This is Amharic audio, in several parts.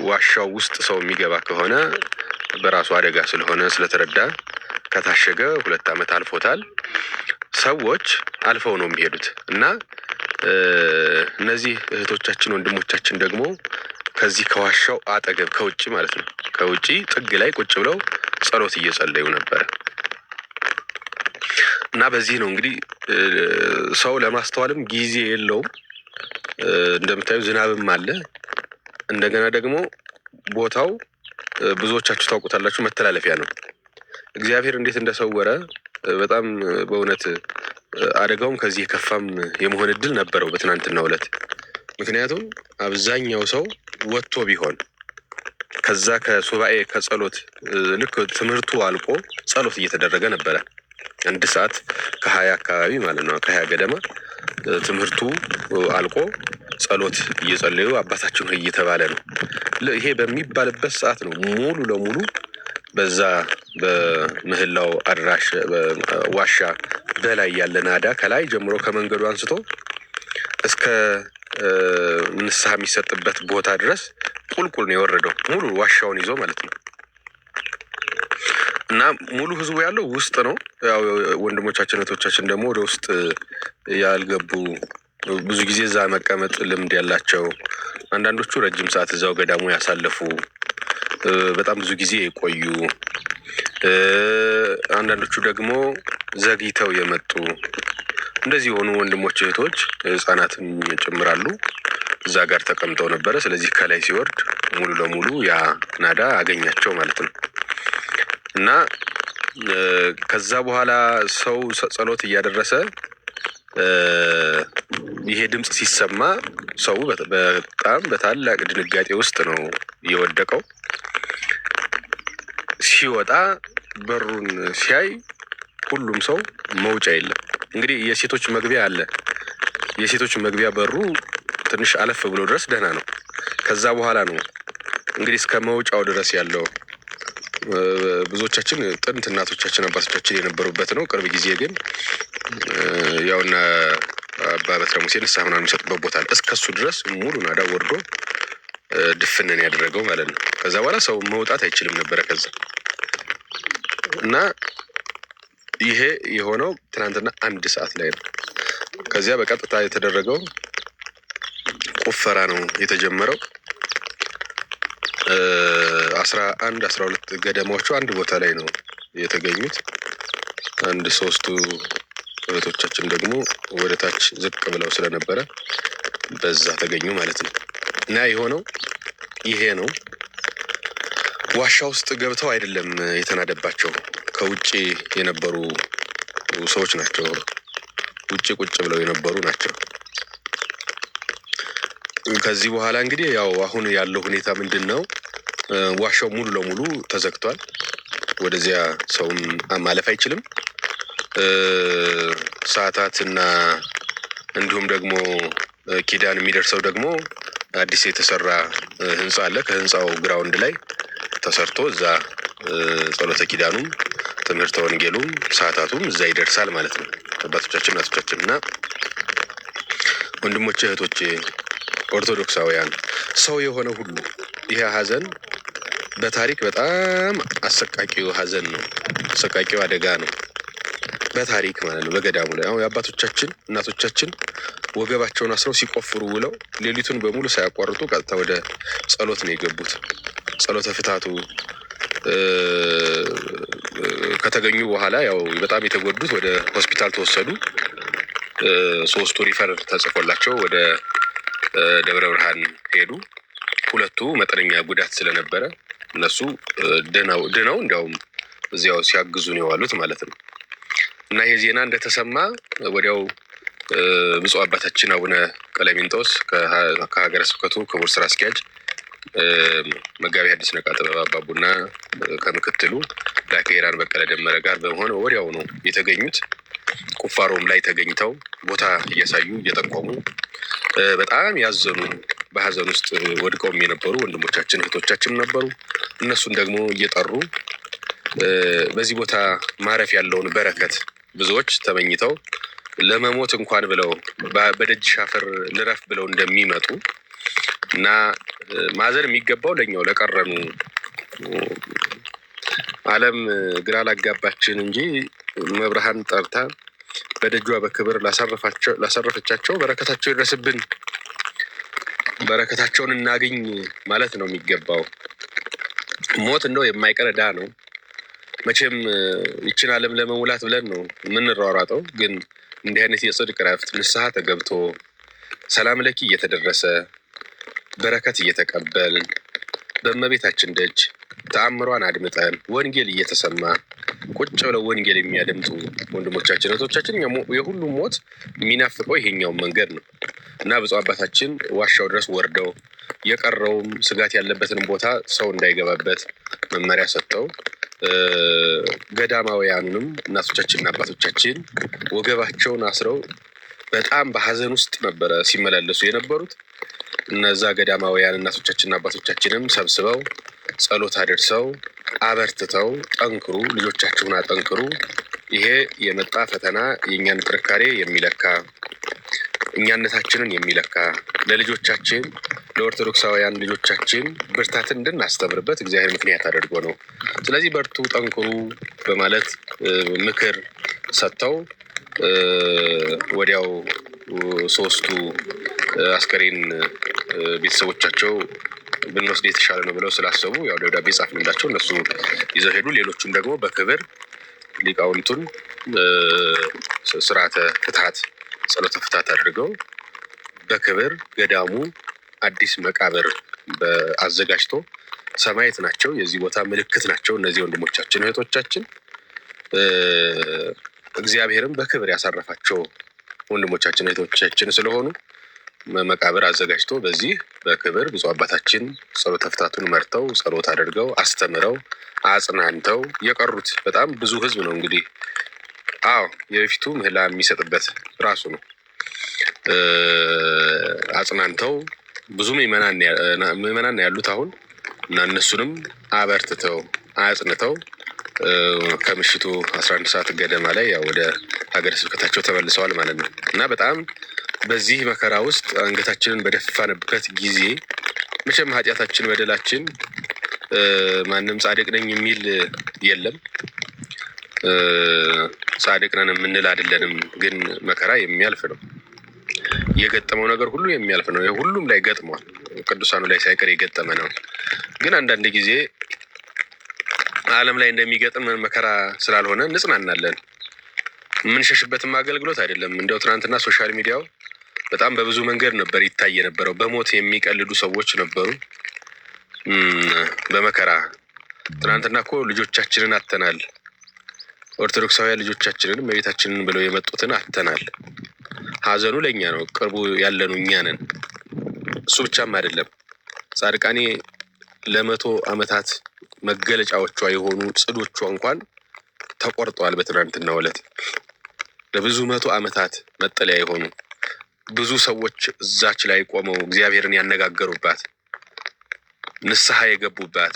ዋሻው ውስጥ ሰው የሚገባ ከሆነ በራሱ አደጋ ስለሆነ ስለተረዳ ከታሸገ 2 ዓመት አልፎታል። ሰዎች አልፈው ነው የሚሄዱት እና እነዚህ እህቶቻችን ወንድሞቻችን ደግሞ ከዚህ ከዋሻው አጠገብ ከውጭ ማለት ነው ከውጭ ጥግ ላይ ቁጭ ብለው ጸሎት እየጸለዩ ነበረ። እና በዚህ ነው እንግዲህ ሰው ለማስተዋልም ጊዜ የለውም። እንደምታዩ ዝናብም አለ። እንደገና ደግሞ ቦታው ብዙዎቻችሁ ታውቁታላችሁ፣ መተላለፊያ ነው። እግዚአብሔር እንዴት እንደሰወረ በጣም በእውነት አደጋውም ከዚህ የከፋም የመሆን እድል ነበረው በትናንትናው ዕለት። ምክንያቱም አብዛኛው ሰው ወጥቶ ቢሆን ከዛ ከሱባኤ ከጸሎት ልክ ትምህርቱ አልቆ ጸሎት እየተደረገ ነበረ። 1 ሰዓት ከ20 አካባቢ ማለት ነው፣ ከ20 ገደማ ትምህርቱ አልቆ ጸሎት እየጸለዩ አባታችን ሆይ እየተባለ ነው። ይሄ በሚባልበት ሰዓት ነው ሙሉ ለሙሉ በዛ በምህላው አድራሽ ዋሻ በላይ ያለ ናዳ ከላይ ጀምሮ ከመንገዱ አንስቶ እስከ ንስሐ የሚሰጥበት ቦታ ድረስ ቁልቁል ነው የወረደው፣ ሙሉ ዋሻውን ይዞ ማለት ነው። እና ሙሉ ህዝቡ ያለው ውስጥ ነው። ያው ወንድሞቻችን እህቶቻችን ደግሞ ወደ ውስጥ ያልገቡ፣ ብዙ ጊዜ እዛ መቀመጥ ልምድ ያላቸው፣ አንዳንዶቹ ረጅም ሰዓት እዛው ገዳሙ ያሳለፉ፣ በጣም ብዙ ጊዜ የቆዩ፣ አንዳንዶቹ ደግሞ ዘግይተው የመጡ እንደዚህ የሆኑ ወንድሞች እህቶች፣ ህጻናትም ይጨምራሉ፣ እዛ ጋር ተቀምጠው ነበረ። ስለዚህ ከላይ ሲወርድ ሙሉ ለሙሉ ያ ናዳ አገኛቸው ማለት ነው። እና ከዛ በኋላ ሰው ጸሎት እያደረሰ ይሄ ድምፅ ሲሰማ ሰው በጣም በታላቅ ድንጋጤ ውስጥ ነው የወደቀው። ሲወጣ በሩን ሲያይ ሁሉም ሰው መውጫ የለም። እንግዲህ የሴቶች መግቢያ አለ። የሴቶች መግቢያ በሩ ትንሽ አለፍ ብሎ ድረስ ደህና ነው። ከዛ በኋላ ነው እንግዲህ እስከ መውጫው ድረስ ያለው፣ ብዙዎቻችን ጥንት እናቶቻችን አባቶቻችን የነበሩበት ነው። ቅርብ ጊዜ ግን ያውና አባ በትረ ሙሴ ንስሐ ምናምን የሚሰጡበት ቦታ አለ። እስከሱ ድረስ ሙሉ ናዳ ወርዶ ድፍንን ያደረገው ማለት ነው። ከዛ በኋላ ሰው መውጣት አይችልም ነበረ ከዛ። እና ይሄ የሆነው ትናንትና 1 ሰዓት ላይ ነው። ከዚያ በቀጥታ የተደረገው ቁፈራ ነው የተጀመረው። 11 12 ገደማዎቹ አንድ ቦታ ላይ ነው የተገኙት። አንድ ሶስቱ እህቶቻችን ደግሞ ወደ ታች ዝቅ ብለው ስለነበረ በዛ ተገኙ ማለት ነው። እና የሆነው ይሄ ነው። ዋሻ ውስጥ ገብተው አይደለም የተናደባቸው፣ ከውጭ የነበሩ ሰዎች ናቸው። ውጭ ቁጭ ብለው የነበሩ ናቸው። ከዚህ በኋላ እንግዲህ ያው አሁን ያለው ሁኔታ ምንድን ነው? ዋሻው ሙሉ ለሙሉ ተዘግቷል። ወደዚያ ሰውም ማለፍ አይችልም። ሰዓታት እና እንዲሁም ደግሞ ኪዳን የሚደርሰው ደግሞ አዲስ የተሰራ ህንፃ አለ። ከህንፃው ground ላይ ተሰርቶ እዛ ጸሎተ ኪዳኑም ትምህርተ ወንጌሉም ሰዓታቱም እዛ ይደርሳል ማለት ነው። አባቶቻችን እናቶቻችን እና ወንድሞቼ እህቶቼ ኦርቶዶክሳውያን፣ ሰው የሆነ ሁሉ ይሄ ሀዘን በታሪክ በጣም አሰቃቂው ሀዘን ነው። አሰቃቂው አደጋ ነው። በታሪክ ማለት ነው። በገዳሙ ላይ አሁን የአባቶቻችን እናቶቻችን ወገባቸውን አስረው ሲቆፍሩ ውለው ሌሊቱን በሙሉ ሳያቋርጡ ቀጥታ ወደ ጸሎት ነው የገቡት። ጸሎተ ፍታቱ ከተገኙ በኋላ ያው በጣም የተጎዱት ወደ ሆስፒታል ተወሰዱ። 3ቱ refer ተጽፎላቸው ወደ ደብረ ብርሃን ሄዱ። 2ቱ መጠነኛ ጉዳት ስለነበረ እነሱ ድነው እንዲያውም እዚያው ሲያግዙ ነው የዋሉት ማለት ነው። እና ይሄ ዜና እንደተሰማ ወዲያው ብፁዕ አባታችን አቡነ ቀለሚንጦስ ከሀገረ ስብከቱ ክቡር ስራ አስኪያጅ መጋቢ ሐዲስ ነቃ ጥበብ አባቡና ከምክትሉ ላከ በቀለ ደመረ ጋር በመሆን ወዲያው ነው የተገኙት። ቁፋሮም ላይ ተገኝተው ቦታ እያሳዩ እየጠቆሙ በጣም ያዘኑ፣ በሀዘን ውስጥ ወድቀውም የነበሩ ወንድሞቻችን እህቶቻችን ነበሩ። እነሱን ደግሞ እየጠሩ በዚህ ቦታ ማረፍ ያለውን በረከት ብዙዎች ተመኝተው ለመሞት እንኳን ብለው በደጅ ሻፈር ልረፍ ብለው እንደሚመጡ እና ማዘን የሚገባው ለኛው ለቀረኑ ዓለም ግራ ላጋባችን እንጂ መብርሃን ጠርታ በደጇ በክብር ላሳረፈቻቸው በረከታቸው ይድረስብን፣ በረከታቸውን እናግኝ ማለት ነው የሚገባው። ሞት እንደው የማይቀር ዕዳ ነው። መቼም ይችን ዓለም ለመሙላት ብለን ነው የምንሯሯጠው። ግን እንዲህ አይነት የጽድቅ ረፍት ንስሐ ተገብቶ ሰላም ለኪ እየተደረሰ በረከት እየተቀበልን በእመቤታችን ደጅ ተአምሯን አድምጠን ወንጌል እየተሰማ ቁጭ ብለው ወንጌል የሚያደምጡ ወንድሞቻችን እህቶቻችን፣ የሁሉም ሞት የሚናፍቀው ይሄኛውን መንገድ ነው እና ብፁዕ አባታችን ዋሻው ድረስ ወርደው የቀረውም ስጋት ያለበትንም ቦታ ሰው እንዳይገባበት መመሪያ ሰጥተው ገዳማውያኑንም እናቶቻችንና አባቶቻችን ወገባቸውን አስረው በጣም በሀዘን ውስጥ ነበረ ሲመላለሱ የነበሩት። እነዛ ገዳማውያን እናቶቻችንና አባቶቻችንም ሰብስበው ጸሎት አድርሰው አበርትተው ጠንክሩ፣ ልጆቻችሁን አጠንክሩ፣ ይሄ የመጣ ፈተና የእኛን ጥንካሬ የሚለካ፣ እኛነታችንን የሚለካ፣ ለልጆቻችን ለኦርቶዶክሳውያን ልጆቻችን ብርታትን እንድናስተምርበት እግዚአብሔር ምክንያት አድርጎ ነው። ስለዚህ በርቱ፣ ጠንክሩ በማለት ምክር ሰጥተው ወዲያው ሶስቱ አስከሬን ቤተሰቦቻቸው ብንወስድ የተሻለ ነው ብለው ስላሰቡ ያው ደብዳቤ ጻፍንላቸው፣ እነሱ ይዘው ሄዱ። ሌሎቹም ደግሞ በክብር ሊቃውንቱን ስርዓተ ፍትሐት፣ ጸሎተ ፍትሐት አድርገው በክብር ገዳሙ አዲስ መቃብር አዘጋጅቶ፣ ሰማዕት ናቸው። የዚህ ቦታ ምልክት ናቸው። እነዚህ ወንድሞቻችን እህቶቻችን እግዚአብሔርም በክብር ያሳረፋቸው ወንድሞቻችን እህቶቻችን ስለሆኑ መቃብር አዘጋጅቶ በዚህ በክብር ብፁዕ አባታችን ጸሎተ ፍትሐቱን መርተው፣ ጸሎት አድርገው፣ አስተምረው፣ አጽናንተው የቀሩት በጣም ብዙ ህዝብ ነው። እንግዲህ አዎ፣ የበፊቱ ምህላ የሚሰጥበት ራሱ ነው። አጽናንተው ብዙ ምዕመናን ያሉት አሁን እና እነሱንም አበርትተው አጽንተው ከምሽቱ 11 ሰዓት ገደማ ላይ ያው ወደ ሀገረ ስብከታቸው ተመልሰዋል ማለት ነው። እና በጣም በዚህ መከራ ውስጥ አንገታችንን በደፋንበት ጊዜ መቼም ኃጢአታችን በደላችን ማንም ጻድቅ ነኝ የሚል የለም። ጻድቅ ነን የምንል አይደለንም። ግን መከራ የሚያልፍ ነው። የገጠመው ነገር ሁሉ የሚያልፍ ነው። ሁሉም ላይ ገጥሟል። ቅዱሳኑ ላይ ሳይቀር የገጠመ ነው። ግን አንዳንድ ጊዜ ዓለም ላይ እንደሚገጥም መከራ ስላልሆነ እንጽናናለን። የምንሸሽበትም አገልግሎት አይደለም። እንደው ትናንትና social media ው በጣም በብዙ መንገድ ነበር ይታይ የነበረው። በሞት የሚቀልዱ ሰዎች ነበሩ። በመከራ ትናንትና እኮ ልጆቻችንን አጥተናል። ኦርቶዶክሳውያን ልጆቻችንን እመቤታችንን ብለው የመጡትን አጥተናል። ሀዘኑ ለእኛ ነው፣ ቅርቡ ያለኑ እኛ ነን። እሱ ብቻም አይደለም። ጻድቃኔ ለ100 ዓመታት መገለጫዎቿ የሆኑ ጽዶቿ እንኳን ተቆርጠዋል። በትናንትናው ዕለት ለብዙ መቶ ዓመታት መጠለያ የሆኑ፣ ብዙ ሰዎች እዛች ላይ ቆመው እግዚአብሔርን ያነጋገሩባት፣ ንስሐ የገቡባት፣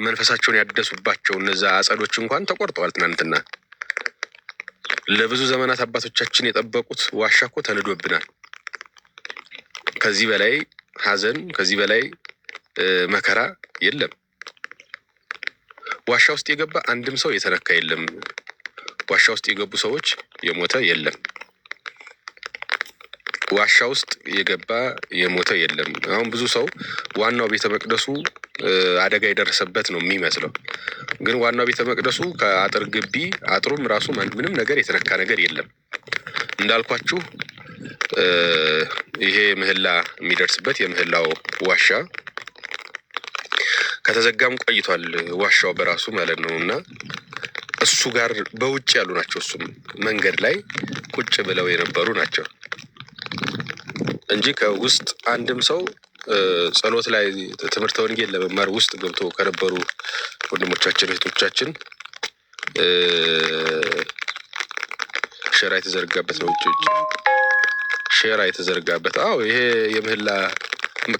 መንፈሳቸውን ያደሱባቸው እነዛ አጸዶች እንኳን ተቆርጠዋል። ትናንትና ለብዙ ዘመናት አባቶቻችን የጠበቁት ዋሻ እኮ ተንዶብናል። ከዚህ በላይ ሐዘን፣ ከዚህ በላይ መከራ የለም። ዋሻ ውስጥ የገባ አንድም ሰው የተነካ የለም። ዋሻ ውስጥ የገቡ ሰዎች የሞተ የለም። ዋሻ ውስጥ የገባ የሞተ የለም። አሁን ብዙ ሰው ዋናው ቤተ መቅደሱ አደጋ የደረሰበት ነው የሚመስለው። ግን ዋናው ቤተ መቅደሱ ከአጥር ግቢ አጥሩም ራሱ ምንም ነገር የተነካ ነገር የለም። እንዳልኳችሁ ይሄ ምህላ የሚደርስበት የምህላው ዋሻ ከተዘጋም ቆይቷል። ዋሻው በራሱ ማለት ነው። እና እሱ ጋር በውጭ ያሉ ናቸው። እሱም መንገድ ላይ ቁጭ ብለው የነበሩ ናቸው እንጂ ከውስጥ አንድም ሰው ጸሎት ላይ ትምህርተ ወንጌል ለመማር ውስጥ ገብቶ ከነበሩ ወንድሞቻችን እህቶቻችን ሸራ የተዘረጋበት ነው። ውጭ ውጭ ሸራ የተዘረጋበት። አዎ፣ ይሄ የምህላ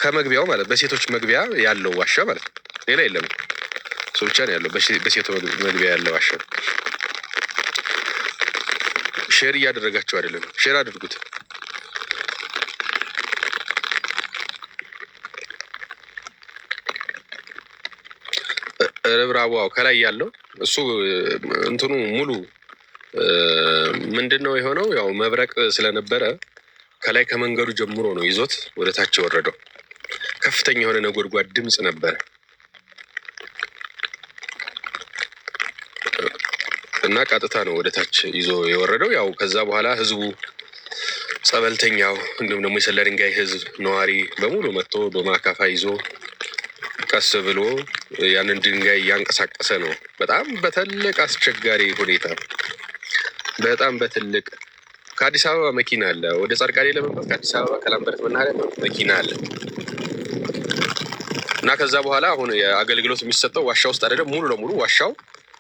ከመግቢያው ማለት በሴቶች መግቢያ ያለው ዋሻ ማለት ነው። ሌላ የለም። እሱ ብቻ ነው ያለው በሴቶ መግቢያ ያለው ዋሻ። Share እያደረጋቸው አይደለም። Share አድርጉት። ርብራቡ ከላይ ያለው እሱ እንትኑ ሙሉ ምንድን ነው የሆነው? ያው መብረቅ ስለነበረ ከላይ ከመንገዱ ጀምሮ ነው ይዞት ወደ ታች የወረደው። ከፍተኛ የሆነ ነጎድጓድ ድምፅ ነበረ እና ቀጥታ ነው ወደ ታች ይዞ የወረደው። ያው ከዛ በኋላ ህዝቡ፣ ጸበልተኛው፣ እንዲሁም ደግሞ የሰላ ድንጋይ ህዝብ ነዋሪ በሙሉ መጥቶ ዶማ አካፋ ይዞ ቀስ ብሎ ያንን ድንጋይ እያንቀሳቀሰ ነው። በጣም በትልቅ አስቸጋሪ ሁኔታ፣ በጣም በትልቅ ከአዲስ አበባ መኪና አለ። ወደ ጻድቃኔ ለመምጣት ከአዲስ አበባ ከላምበረት መናኸሪያ መኪና አለ እና ከዛ በኋላ አሁን የአገልግሎት የሚሰጠው ዋሻ ውስጥ አይደለም። ሙሉ ለሙሉ ዋሻው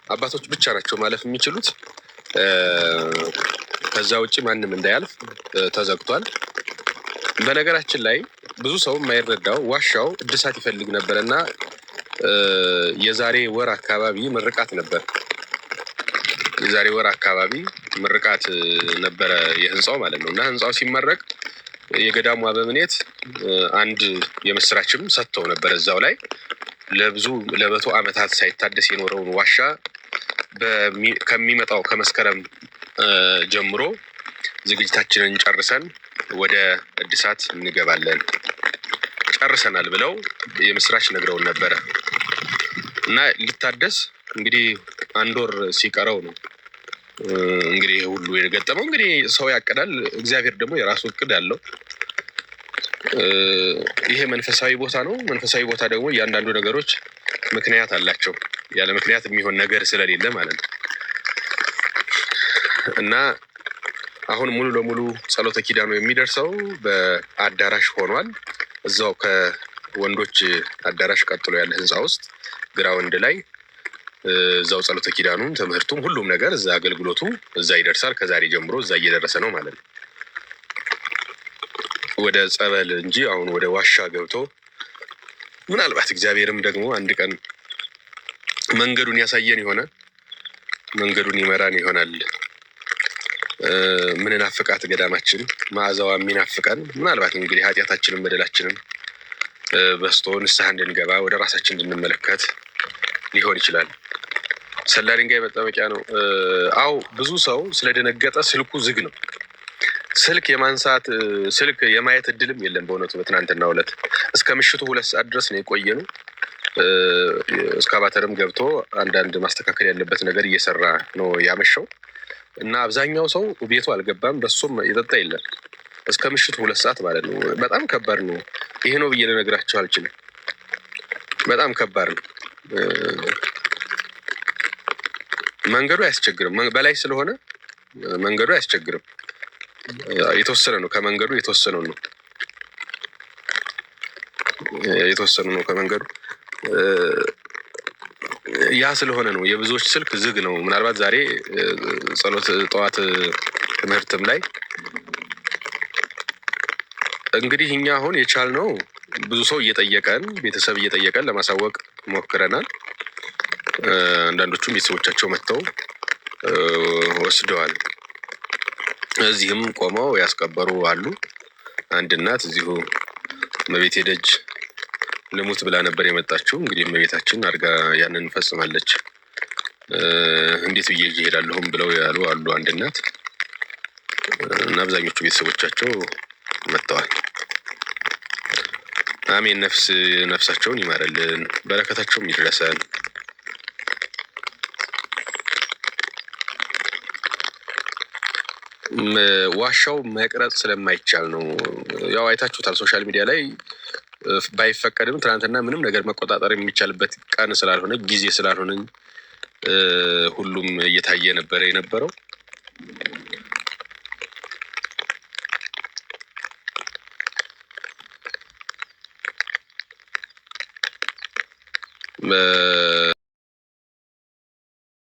አባቶች ብቻ ናቸው ማለፍ የሚችሉት። ከዛ ውጭ ማንም እንዳያልፍ ተዘግቷል። በነገራችን ላይ ብዙ ሰው የማይረዳው ዋሻው እድሳት ይፈልግ ነበር እና የዛሬ ወር አካባቢ ምርቃት ነበር። የዛሬ ወር አካባቢ ምርቃት ነበረ የህንፃው ማለት ነው። እና ህንፃው ሲመረቅ የገዳሙ አበምኔት አንድ የምስራችም ሰጥተው ነበር። እዛው ላይ ለብዙ ለመቶ ዓመታት ሳይታደስ የኖረውን ዋሻ ከሚመጣው ከመስከረም ጀምሮ ዝግጅታችንን ጨርሰን ወደ እድሳት እንገባለን፣ ጨርሰናል ብለው የምስራች ነግረውን ነበረ እና ሊታደስ እንግዲህ አንድ ወር ሲቀረው ነው እንግዲህ ሁሉ የገጠመው። እንግዲህ ሰው ያቅዳል፣ እግዚአብሔር ደግሞ የራሱ እቅድ አለው። ይሄ መንፈሳዊ ቦታ ነው። መንፈሳዊ ቦታ ደግሞ እያንዳንዱ ነገሮች ምክንያት አላቸው። ያለ ምክንያት የሚሆን ነገር ስለሌለ ማለት ነው እና አሁን ሙሉ ለሙሉ ጸሎተ ኪዳኑ የሚደርሰው በአዳራሽ ሆኗል። እዛው ከወንዶች አዳራሽ ቀጥሎ ያለ ህንፃ ውስጥ ground ላይ እዛው ጸሎተ ኪዳኑም ትምህርቱም ሁሉም ነገር እዛ አገልግሎቱ እዛ ይደርሳል። ከዛሬ ጀምሮ እዛ እየደረሰ ነው ማለት ነው። ወደ ጸበል እንጂ አሁን ወደ ዋሻ ገብቶ ምናልባት እግዚአብሔርም ደግሞ አንድ ቀን መንገዱን ያሳየን ይሆናል። መንገዱን ይመራን ይሆናል። ምንናፍቃት ገዳማችን መዓዛዋ የሚናፍቀን ምናልባት እንግዲህ ኃጢአታችንን በደላችንን በስቶ ንስሐ እንድንገባ ወደ ራሳችን እንድንመለከት ሊሆን ይችላል። ሰላ ድንጋይ መጠመቂያ ነው። አው ብዙ ሰው ስለደነገጠ ስልኩ ዝግ ነው። ስልክ የማንሳት ስልክ የማየት እድልም የለም። በእውነቱ በትናንትናው ዕለት እስከ ምሽቱ 2 ሰዓት ድረስ ነው የቆየነው። እስካቫተርም ገብቶ አንዳንድ ማስተካከል ያለበት ነገር እየሰራ ነው ያመሸው እና አብዛኛው ሰው ቤቱ አልገባም። በሱም የጠጣ የለም እስከ ምሽቱ 2 ሰዓት ማለት ነው። በጣም ከባድ ነው። ይሄ ነው ብዬ ልነግራቸው አልችልም። በጣም ከባድ ነው። መንገዱ አያስቸግርም። በላይ ስለሆነ መንገዱ አያስቸግርም። የተወሰነ ነው ከመንገዱ የተወሰነ ነው የተወሰኑ ነው ከመንገዱ ያ ስለሆነ ነው የብዙዎች ስልክ ዝግ ነው። ምናልባት ዛሬ ጸሎት ጠዋት ትምህርትም ላይ እንግዲህ እኛ አሁን የቻልነው ብዙ ሰው እየጠየቀን ቤተሰብ እየጠየቀን ለማሳወቅ ሞክረናል። አንዳንዶቹም ቤተሰቦቻቸው መጥተው ወስደዋል። እዚህም ቆመው ያስቀበሩ አሉ። አንድ እናት እዚሁ እመቤቴ ደጅ ልሙት ብላ ነበር የመጣችው። እንግዲህ እመቤታችን አድርጋ ያንን ፈጽማለች። እንዴት ብዬ እሄዳለሁም ብለው ያሉ አሉ አንድ እናት እና አብዛኞቹ ቤተሰቦቻቸው መጥተዋል። አሜን። ነፍሳቸውን ይማረልን፣ በረከታቸውም ይድረሰን። ዋሻው መቅረጽ ስለማይቻል ነው። ያው አይታችሁታል social media ላይ ባይፈቀድም ትናንትና ምንም ነገር መቆጣጠር የሚቻልበት ቀን ስላልሆነ ጊዜ ስላልሆነ ሁሉም እየታየ ነበረ የነበረው።